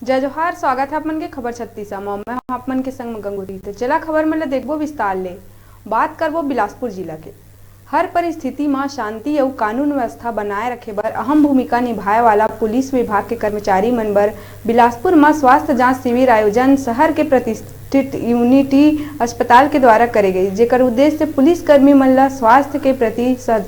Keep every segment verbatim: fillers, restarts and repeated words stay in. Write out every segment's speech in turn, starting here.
जय जोहार, स्वागत है आप मन के खबर छत्तीस म। मैं हूं आप मन के संग में गंगोत्री। तो चला खबर मन ला देखबो विस्तार ले। बात करबो बिलासपुर जिला के। हर परिस्थिति म शांति अउ कानून व्यवस्था बनाए रखे बर अहम भूमिका निभाए वाला पुलिस विभाग के कर्मचारी मन बर बिलासपुर म स्वास्थ्य जांच शिविर आयोजन शहर के प्रतिष्ठित यूनिटी अस्पताल के द्वारा करे गई, जेकर उद्देश्य पुलिसकर्मी मन ला स्वास्थ्य के प्रति स-,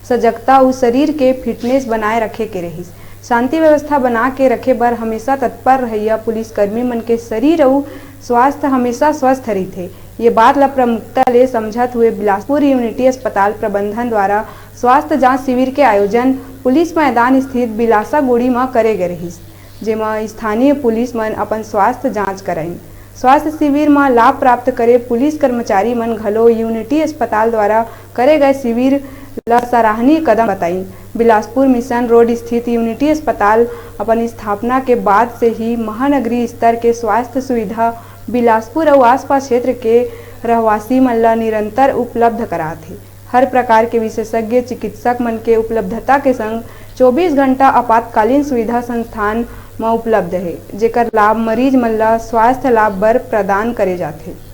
सजगता अउ शरीर के फिटनेस बनाए रखे के रहिस। शांति व्यवस्था बना के रखे बर हमेशा तत्पर रहइया पुलिसकर्मी मन के शरीर अउ स्वास्थ्य हमेशा स्वस्थ रहिथे। ये बात ला प्रमुखता ले समझत हुए बिलासपुर यूनिटी अस्पताल प्रबंधन द्वारा स्वास्थ्य जांच शिविर के आयोजन पुलिस मैदान स्थित बिलासा गुड़ी म करे गे रहिस, जेमा स्थानीय पुलिस मन अपन स्वास्थ्य जांच कराइन। स्वास्थ्य शिविर म लाभ प्राप्त करे पुलिस कर्मचारी मन घलो यूनिटी अस्पताल द्वारा करे गए शिविर ल सराहनीय कदम बताइन। बिलासपुर मिशन रोड स्थित यूनिटी अस्पताल अपन स्थापना के बाद से ही महानगरीय स्तर के स्वास्थ्य सुविधा बिलासपुर अउ आसपास क्षेत्र के रहवासी मन ल निरंतर उपलब्ध करात हे। हर प्रकार के विशेषज्ञ चिकित्सक मन के उपलब्धता के संग चौबीस घंटा आपातकालीन सुविधा संस्थान म उपलब्ध हे, जेकर लाभ मरीज मन ल स्वास्थ्य लाभ बर प्रदान करे जाथे।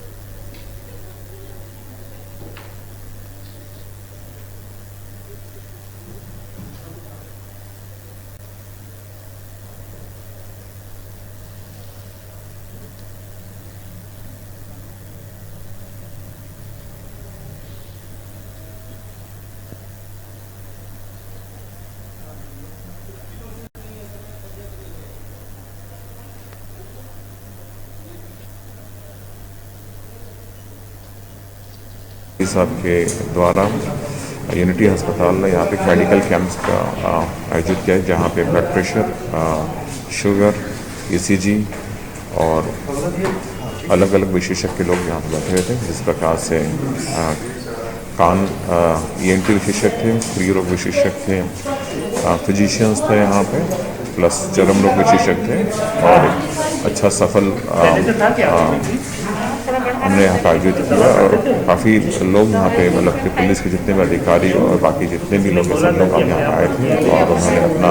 साहब के द्वारा यूनिटी अस्पताल में यहाँ पे मेडिकल कैंप्स का, आ, आयोजित किया है, जहाँ पे ब्लड प्रेशर, आ, शुगर, ईसीजी और अलग-अलग विशेषज्ञ लोग यहाँ पे बैठे हुए थे। जिस प्रकार से, आ, कान, आ, ईएनटी विशेषज्ञ थे, स्त्री रोग विशेषज्ञ थे, आ, फिजिशियंस थे यहाँ पे, प्लस चर्म रोग विशेषज्ञ थे और एक अच्छा सफल, आ, आ, हमने यहाँ का आयोजित किया और काफ़ी लोग यहाँ पे, मतलब कि पुलिस के जितने भी अधिकारी और बाकी जितने भी लोग हैं, सब लोग हम यहाँ पे आए थे और उन्होंने अपना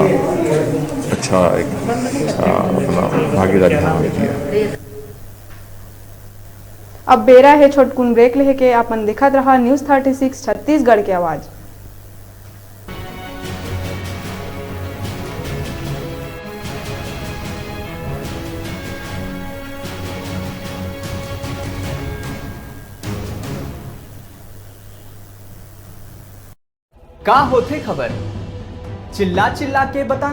अच्छा एक, आ, अपना भागीदारी यहाँ पे दिया। अब बेरा हे छोटकुन ब्रेक लेहे के, आप मन देखत रहा न्यूज़ थर्टी सिक्स छत्तीसगढ़ के आवाज़। का होथे खबर? चिल्ला चिल्ला के बता।